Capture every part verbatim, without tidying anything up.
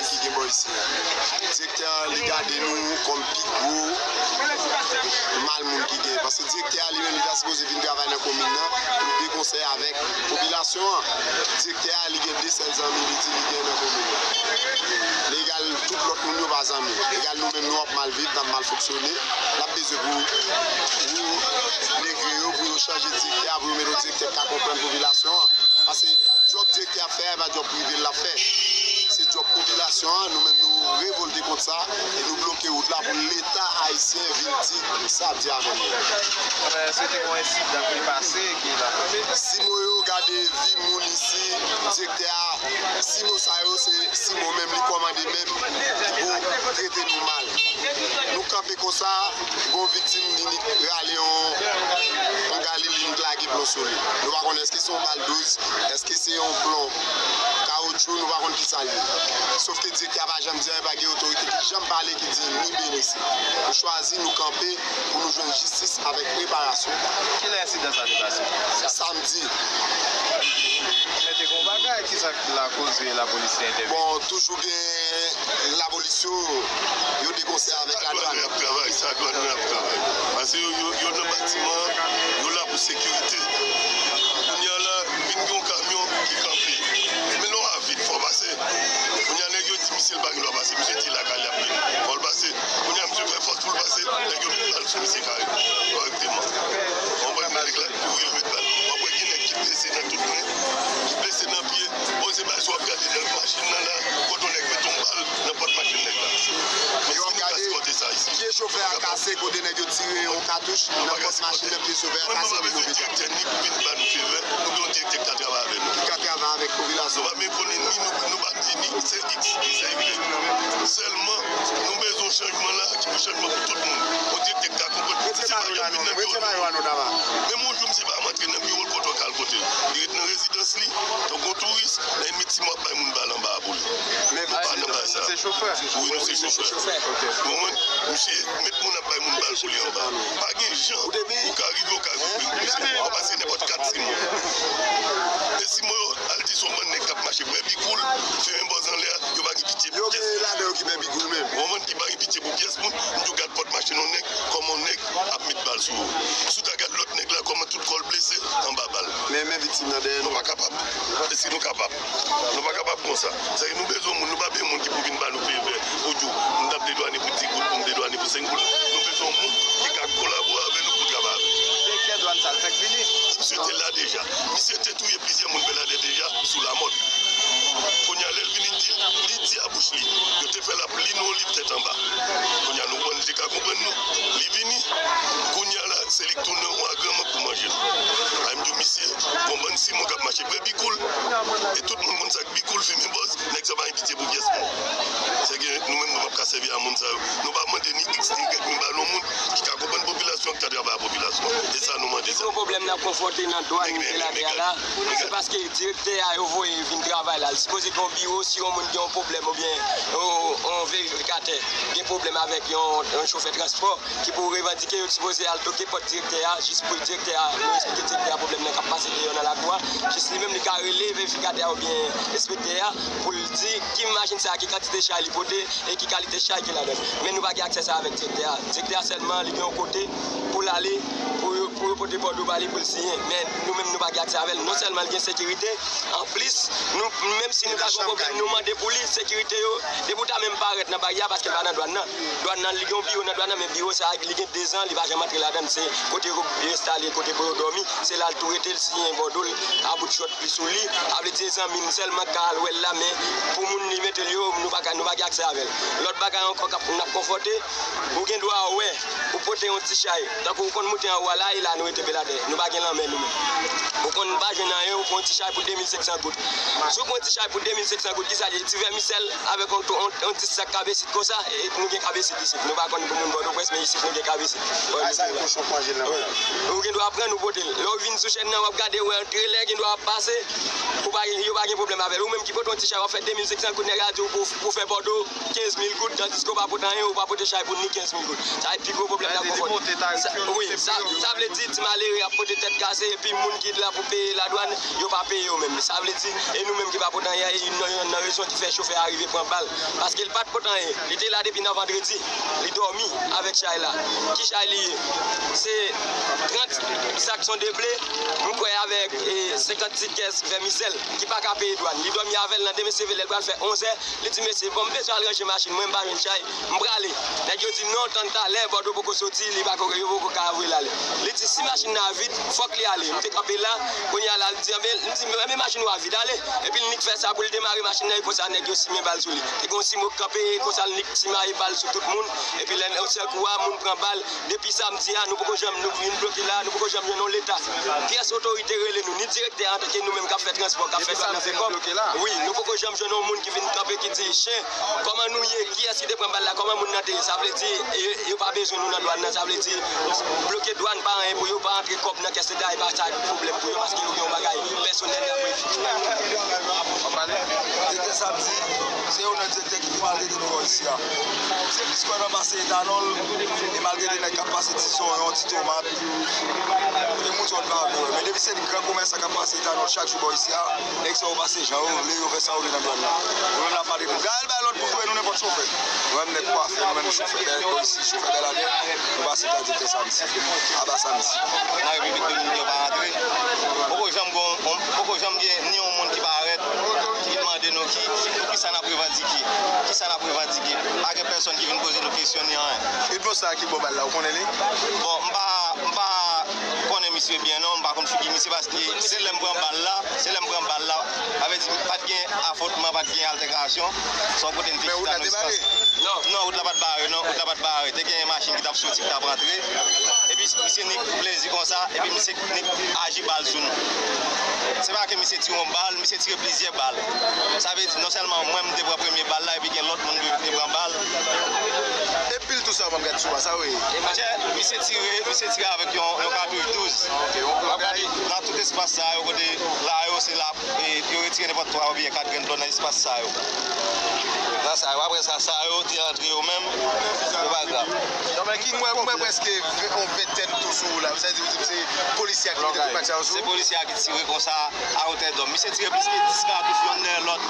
ki gen bò isi a. Direktè an, li gade nou kòm pi gwo mal moun ki gen. Paske direktè a, li menm, li ta sipoze vin travay nan komin nan pou l de konsèy avèk popilasyon an. Direktè a, li gen de sèl zanmi li di li gen nan komin nan. Legal, tout lòt moun yo pa zanmi. Legal, nou menm, nou ap mal viv, n ap mal fonksyone. N ap bezwen pou, pou leve yo, pou yo chanje direktè a, pou yo mete yon direktè k ka konprann popilasyon an. Paske djòb direktè a ap fè a, e pa djòb prive l ap fè. Se djòb popilasyon an, nou menm nou revòlte kont sa, e nou bloke wout la pou Leta ayisyen vin di sa ap di avè nou. Ebyen, se te yon ensidan ki pase, ki la. Si mo yo gade vi moun isi, direktè a, si mo sa yo, se si mo menm li kòmande menm, ki pou trete nou mal. Nou kanpe konsa, gon viktim, li, li rale yon, yon galil, li lage plon sou li. Nou pa konnen èske se yon bal douz, èske se yon plon kawotchou, nou pa konn kisa l ye. Sòf ke direktè a pa janm di anyen, pa gen otorite ki janm pale ki di ni B ni C. Nou chwazi, nou kanpe pou nou jwenn jistis avèk reparasyon. Kilè ensidan sa te pase? Samdi. Men te gon bagay, kisa k lakoz lapolis te entèveni? Bon, toujou gen lapolis yo, yo de konsèy avèk ladwàn. Ladwàn ap travay, sa dwàn nan ap travay. Paske yo, yo, yo nan batiman an, yo la pou sekirite. Kounye a la, vin gen yon kamyon ki kanpe. Men lè w a vit, fò w pase. Kounye a, nèg yo di misye l pa gen dwa pase, misye di lakay li ap vin. Fò l pase. Kounye a, misye fè fòs pou l pase, nèg yo met bal sou misye kare, kòrèkteman. Ou konprann? Men nèg la kouri, l met bal. W ap wè gen nèg ki blese nan tout men, ki blese nan pye. Bon, se bagay sa w ap gade nan machin nan la, kote yon nèg mete yon bal nan pòt machin nèg la. Men si nou ka sipòte sa isi. Pye chofè a kase, kote nèg yo tire yon katouch nan pòt machin nan, pye chofè a kase, men nou mete. Direktè ni pou vin ba nou favè, nou gen yon direktè ki ka travay avè nou. Ki ka travay avèk popilasyon. Nou pa bezwen konnen ni nou, nou pa di ni se X, ni se Y. Sèlman, nou bezwen chanjman la, ki pou chanjman pou tout moun. Yon direktè ki ka konprann. Rete mayo la non, rete mayo a non, Dama. Menm yon jou, misye pa antre nan biwo l, kote w ka al kote l. Li ret nan rezidans li, tankou yon touris, nan enmi ti mwa ap bay moun bal anba a pou li. Men nou pa nan bagay sa. Se chofè. Wi, nou se chofè. Ok. Ou konprann? Misye met moun ap bay moun bal pou li anba. Pa gen jan ou ka rive, ou ka rive pou misye. W ap pase nenpòt kat si moun. E si mwen al di se yon bann nèg k ap mache bwè bikoul, fimen bòz anlè a, yo pa gen pitye pou pyès moun. Yo gen ladan yo ki bwè bikoul menm. Ou konprann? Ki pa gen pitye pou pyès moun, m di w gad pòt machin yon nèg, kòman yon nèg ap met bal sou ou. Si w ta gad lòt nèg la, kòman tout kò l blese, anba bal. Men, men viktim nan dèyè nou. Nou pa kapab. E si nou kapab? Nou pa kapab konsa. Sa vle di nou bezwen moun, nou pa bezwen moun ki pou vin ba nou favè pou di w, m t ap dedwane pou di goud, pou m dedwane pou senk goud. Nou bezwen moun ki ka kolabore avè nou pou travay avè nou. Direktè dwàn sa, l fèk vini? Misye te la deja. Misye te touye plizyè moun Beladè deja sou Lamòt. Kounye a, lè l vini, l di, li di a bouch li, yo te fè l ap li nan yon liv tèt anba. Kounye a, nou konn li te ka konprann nou. Li vini, kounye a la, se li k tounen yon agranman pou manje l. A, m di w, misye, gon bann simon k ap mache bwè bikoul, e tout moun konn sa k bikoul, fimen bòz, nèg sa pa gen pitye pou pyès moun. Sèke nou menm, nou p ap ka sèvi a moun sa yo. Nou pa mande ni X ni Y, nou ba nou moun ki ka konprann popilasyon, ki ka travay a popilasyon. E sa nou mande sa. Si gon pwoblèm n ap konfwonte nan dwàn Beladè a la, se paske direktè a yo voye vin travay la. Li sipoze gen yon biwo, si yon moun gen yon pwoblèm oubyen yon, yon verifikatè gen pwoblèm avèk yon, yon chofè transpò ki pou revandike, yo sipoze al toke pòt direktè a, jis pou direktè a, nou esplike direktè a pwoblèm nan k ap pase deyò nan lakou a, jis li menm li ka rele verifikatè a oubyen enspektè a pou l di ki machin sa a, ki kantite chay li pote, e ki kalite chay ki ladan l. Men nou pa gen aksè sa avèk direktè a. Direktè a sèlman, li gen yon kote pou l ale, pou yo, pou yo pote bòdwo ba li pou l siyen. Men nou menm, nou pa gen aksè avè l. Non sèlman li gen sekirite, anplis, nou, menm si nou ta gen yon pwoblèm, nou mande pou li, sekirite yo, depi w ta menm parèt nan baryè a, paske l pa nan dwàn nan. Dwàn nan, li gen yon biwo nan dwàn nan, men biwo sa a, li gen dezan, li pa janm antre ladan l. Se kote yo enstale, kote pou yo dòmi. Se la l tou rete, l siyen bòdwo l a bout chòt li sou li. Sa vle di se zanmi m sèlman k ka al wè l la, men pou moun li mete l yo, nou pa ka, nou pa gen aksè avè l. Lòt bagay ankò k ap, n ap konfwonte, ou gen dwa wè, ou pote yon ti chay. Tankou ou konn moute anwo a la, e la nou rete Beladè. Nou pa gen lanmè nou menm. Ou konn pa jwenn anyen, ou pran yon ti chay pou de mil senk san goud. Si w pran yon ti chay pou de mil senk san goud, kisa l ye? Ti vèmisèl avèk yon, yon, yon ti sak kabesit konsa, e nou gen kabesit isit. Nou pa konn pou moun Pòtoprens, men isit nou gen kabesit. Ay, sa yo kochon k manje l nan. Wi. Ou gen dwa pran, nou pote l. Lè w vin sou chèn nan, w ap gade, w wè trelè gen dwa ap pase. Ou pa gen, yo pa gen pwoblèm avè l. Ou menm ki pote yon ti chay, w ap fè de mil senk san goud, nèg la di w pou w pou fè bòdwo kenz mil goud, tandiske w pa pote anyen, ou pa pote chay pou ni kenz mil goud. Sa e pi gwo pwoblèm n ap konfwonte. Wi, sa, sa vle di ti malere ap pote tèt kase, epi moun ki la pou peye ladwàn, yo pa peye yo menm. Sa vle di, e nou menm ki pa pote anyen, e youn nan, youn nan rezon ki fè chofè a rive pran bal. Paske l pa t pote anyen. Li te la depi nan vandredi. Li dòmi avèk chay la. Ki chay li ye? Se trant sak son de ble, m kwè avèk, e, senkant ti kès vèmisèl ki pa ka peye dwàn. Li dòmi avè l nan demen se vle l pral fè onz è. Li di, "Mesye, bon, m bezwen al ranje machin mwen, m pa jwenn chay, m prale." Nèg yo di, "Non, tann talè, bòdwo poko soti, li pako, yo poko ka voye l ale." Li di, "Si machin nan vid, fòk li ale." M te kanpe la, kounye a la, li di, "Anben," li di, "Anben, machin ou a vid, ale." Epi l nik fè sa pou l demare machin nan, e konsa nèg yo simen bal sou li. Te gen yon simo k kanpe, e konsa l nik simaye bal sou tout moun. Epi lè yon sèl kou a, moun pran bal. Depi samdi a, nou poko janm, nou vin bloke la, nou poko janm jwenn yon leta. Pyès otorite rele nou, ni direktè antanke nou menm k ap fè transpò, k ap fè dwàn nan fè kòb. Wi, nou poko janm jwenn yon moun ki vin kanpe, ki di, "Chen, kòman nou ye? Kiyès ki te pran bal la? Kòman moun nan te ye?" Sa vle di, e, yo pa bezwen nou nan dwàn nan. Sa vle di, bloke dwàn pa anyen pou yo, pa antre kòb nan kès leta, e pa sa pwoblèm pou yo, paske yo gen yon bagay pèsonèl y ap regle. Direktè Samdi, se youn nan direktè ki pi maltrete nou bò isi a. Se plis kwè nan pase etanòl, e maltrete nèg k ap pase ti zonyon, ti tomat. Kote moun sòt pa vle wè. Men depi se gran komèsan k ap pase etanòl chak jou bò isi a, nèg sa yo pase jan yo vle, yo fè sa yo vle nan dwàn nan. Nou menm n ap mande pou Gaël bay lòd pou touye nou nenpòt chofè. Nou menm nèg kwafè, nou menm chofè bò isi, chofè Bèladè, nou pase ta direktè Samdi. Aba Samdi. Nan Repiblik Dominikèn yo pa rantre. Poko janm gon, poko janm gen ni yon moun ki parèt, ki vin mande nou ki, pou kisa n ap revandike, kisa n ap revandike. Pa gen pèsonn ki vin poze nou kesyon ni anyen. Edmo sa ki bò bal la, ou konnen li? Bon, m pa, m pa konnen misye byen non, m pa konn figi misye paske se lè m pran bal la, se lè m pran bal la. Sa vle di pa t gen afwontman, pa t gen altèkasyon. Se yon kote n te chita, nou espas. Non, wout la pa t bare, non, wout la pa t bare. Te gen machin ki t ap soti, ki t ap rantre. Epi misye nik pou plezi konsa, epi misye nik aji bal sou nou. Se pa ke misye tire yon bal, misye tire plizyè bal. Sa vle di, non sèlman mwen, m te pran premye bal la, epi gen lòt moun ki te pran bal. E pil tou sa w ap gad sou sa, wi. Monchè, misye tire, misye tire avèk yon, yon katouch douz. Ok, yon bagay. Nan tout espas sa yo, kote la yo, se la, e, yo retire nenpòt twa oubyen kat grenn plòt nan espas sa yo. Nan sa yo, apre sa, sa yo te antre yo menm, yo pa grav. Non, men ki, mwen, mwen prèske ve-, yon ventèn tou sou ou la. Sa vle di, ou di m se polisye a ki mete tout bak sa yo sou ou? Se polisye a ki tire konsa, a wotè dòm. Misye tire plis ke dis katouch yonn dèyè lòt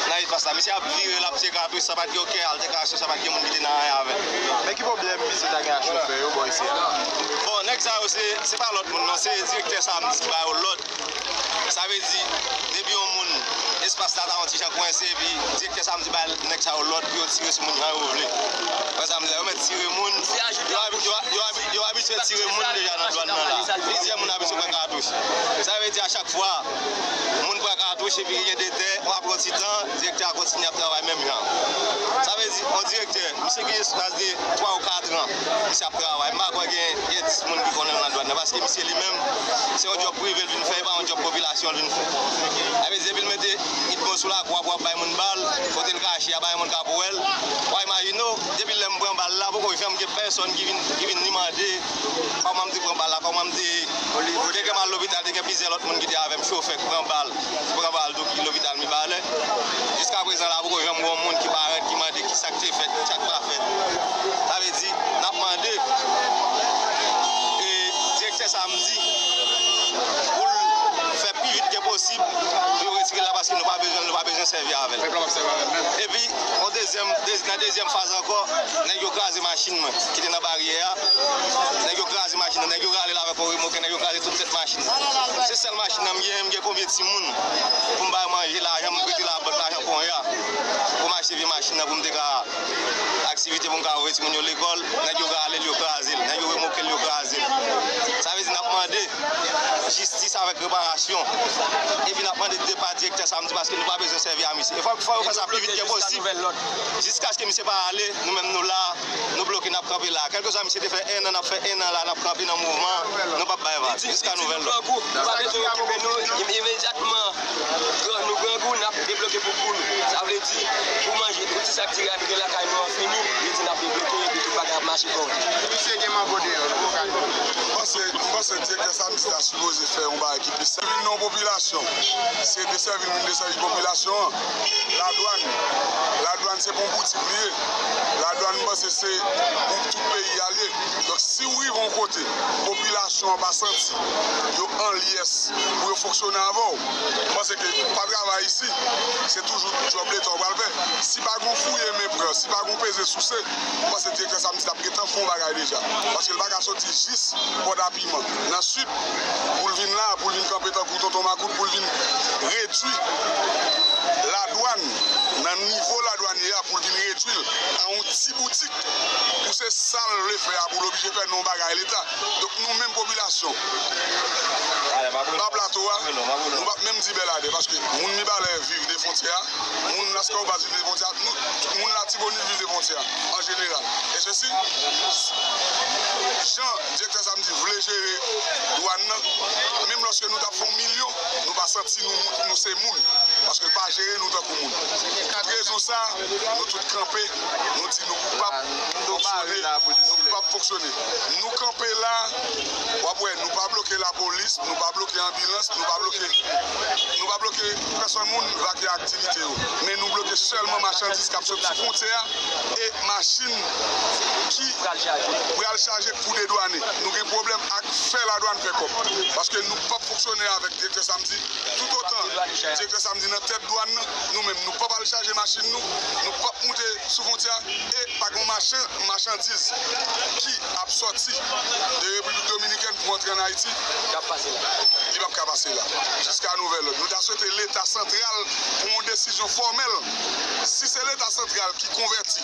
nan espas la. Misye ap vire, l ap tire katouch, sa pa t gen okenn altèkasyon, sa pa t gen moun ki te nan anyen avè l. Men ki pwoblèm misye ta gen ak chofè yo bò isi a? Bon, nèg sa yo, se, se pa lòt moun, non, se direktè Samdi ki ba yo lòd. Sa vle di, depi yon moun, espas la ta yon ti jan kwense, epi direktè Samdi bay nèg sa yo lòd pou yo tire sou moun jan yo vle. Wè sa m di la, yo mèt tire moun. Yo abi-, yo, yo abi-, yo abitye tire moun deja nan dwàn nan la. Plizyè moun abitye pran katouch. Sa vle di, a chak fwa, moun pran katouch, epi gen detè, apre yon ti tan, direktè a kontinye ap travay menm jan. Sa vle di, yon direktè, misye gen espas de twa ou kat an, misye ap travay. M pa kwè gen, gen dis moun ki konnen l nan dwàn nan, paske misye li menm, se yon djòb prive l vin fè, e pa yon djòb popilasyon l vin fè. Sa vle di, depi l mete Edmo sou lakou a pou ap bay moun bal, kote l kache a, pa gen moun ka pou wè l. W a imajine w, depi lè m pran bal la, poko janm gen pèsonn ki vin, ki vin ni mande kòman m te pran bal la, kòman m te ye. Te gen m al lopital, te gen plizyè lòt moun ki te avè m, chofè k pran bal, ki pran bal tou, ki lopital Mibalè. Jiskaprezan la, poko janm gen yon moun ki parèt, ki mande kisa k te fèt, kisa k pa fèt. Sa vle di, n ap mande e, direktè Samdi pou l fè pi vit ke posib pou yo retire l la, paske nou pa bezwen, nou pa bezwen sèvi avè l. Epi, yon dezyèm, de-, nan dezyèm faz ankò, nèg yo kraze machin mwen ki te nan baryè a. Nèg yo kraze machin nan, nèg yo rale l avèk yon remòke, nèg yo kraze tout tèt machin nan. Se sèl machin nan m gen, m gen konbyen timoun pou m bay manje, lajan, m prete labank lajan kounye a pou m achte vye machin nan pou m te ka aktivite pou m ka voye timoun yo lekòl, nèg yo rale l, yo kraze l, nèg yo remòke l, yo kraze l. Sa vle di n ap mande jistis avèk reparasyon. Epi n ap mande depa direktè Samdi paske nou pa bezwen sèvi a misye. E fò, fò yo fè sa pi vit ke posib. Jiskaske misye pa ale, nou menm nou la, nou bloke, n ap kanpe la. Kèlkeswa misye te fè en an, n ap fè en an la, n ap kanpe nan mouvman, nou p ap bay vag. Jiska nouvèl lòd. Nou pa bezwen okipe nou, im-, imedyatman, gran-, nou grangou, n ap debloke pou kou nou. Sa vle di, pou manje, pou ti sak diri a nou gen lakay nou an fini, yo di n ap debloke, epi tout bagay ap mache kòrèk. Misye gen mango deyò, nou poko ka. M panse, m panse direktè Samdi ta sipoze fè yon bagay ki plis sèvi non popilasyon. Se desèvi l vin desèvi popilasyon an. Ladwàn, ladwàn. Se pou boutik li ye. Ladwann, m panse se pou tout peyi a li ye. Donk, si w rive yon kote, popilasyon an pa santi yo an lyès pou yo fonksyone avè w, m panse ke pa travay isi, se toujou djòb Leta w pral fè. Si pa gon fouye men pran, si pa gon peze souse, m panse direktè Samdi t ap gentan fè yon bagay deja. Paske l pa ka soti jis Pòtapiman, nan Sid, pou l vin la, pou l vin kanpe tankou Tonton Makout, pou l vin redui ladwann nan nivo ladwann ye a, pou l vin redui l an yon ti boutik, pou se sa l vle fè a, pou l oblije fè nan yon bagay Leta. Donk, nou menm popilasyon, ba plato a, nou p ap menm di Bèladè, paske moun Mibalè viv de fwontyè a, moun Laskawobaz viv de fwontyè a, nou, moun Latibonit viv de fwontyè a, an jeneral. E sesi, jan direktè Samdi vle jere dwann nan, menm lòske nou t ap fè yon milyon, nou pa santi nou, nou se moun. Paske l pa jere nou tankou moun. Pou tout rezon sa, nou tout kanpe, nou di nou p ap fonksyone, nou p ap fonksyone. Nou kanpe la, w ap wè, nou pa bloke lapolis, nou pa bloke anbilans, nou pa bloke, nou pa bloke pèsonn moun vake aktivite yo. Men nou bloke sèlman machandiz k ap sot sou fwontyè a e machin ki pral chaje pou dedwane. Nou gen pwoblèm ak fè ladwann fè kòb. Paske nou p ap fonksyone avèk direktè Samdi. Toutotan direktè Samdi nan tèt dwann nan, nou menm, nou p ap al chaje machin nou, nou p ap moute sou fwontyè a, e pa gen machan, machandiz ki ap sòti de Repiblik Dominikèn pou antre ann Ayiti, li p ap ka pase la, jiska nouvèl lòd. Nou ta swete Leta santral pran yon desizyon fòmèl. Si se Leta santral ki konvèti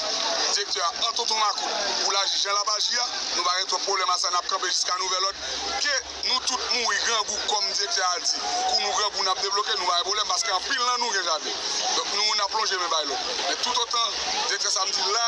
direktè a an Tonton Makout pou l aji jan l ap aji a, nou pa gen twòp pwoblèm a sa, n ap kanpe jiska nouvèl lòd. Ke nou tout mouri grangou, kòm direktè a di, kou nou grangou, n ap debloke, nou pa gen pwoblèm, paske anpil nan nou gen jaden. Donk, nou, n ap lonje men bay lòt. Men toutotan direktè Samdi la,